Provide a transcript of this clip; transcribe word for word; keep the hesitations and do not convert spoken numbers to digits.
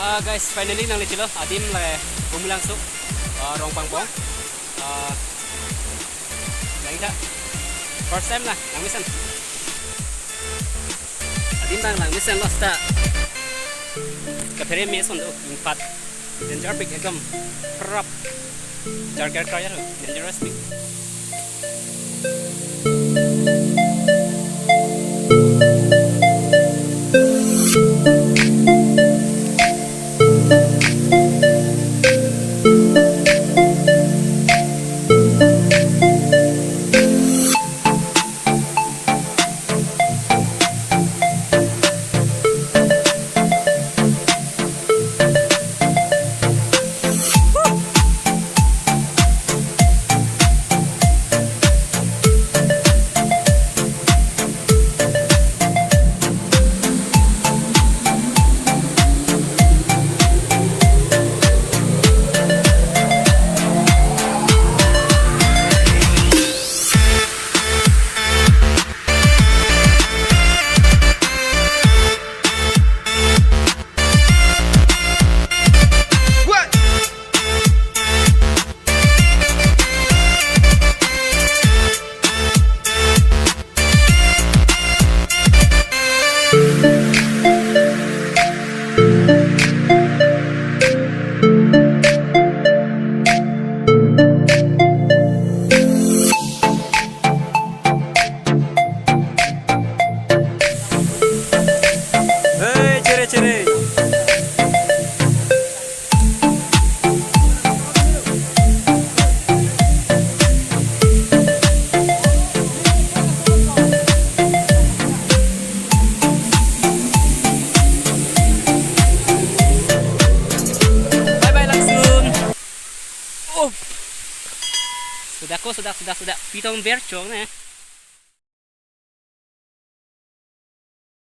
Ah, guys, finally nanglechelo. Adim le Bumulangso, ah, Rongpangpong. Ah, langtha. First time na, langmesen. Adim bang langmesen lo seta. Kaphere me ason do, ingpat. Danger pik ekdom. Prap. Jar jar kaya, dangerous pik. Hey, chere, chere. Bye bye, langsun. Oh. Sudah ko, sudah, sudah, sudah. Pitong ber chong ne.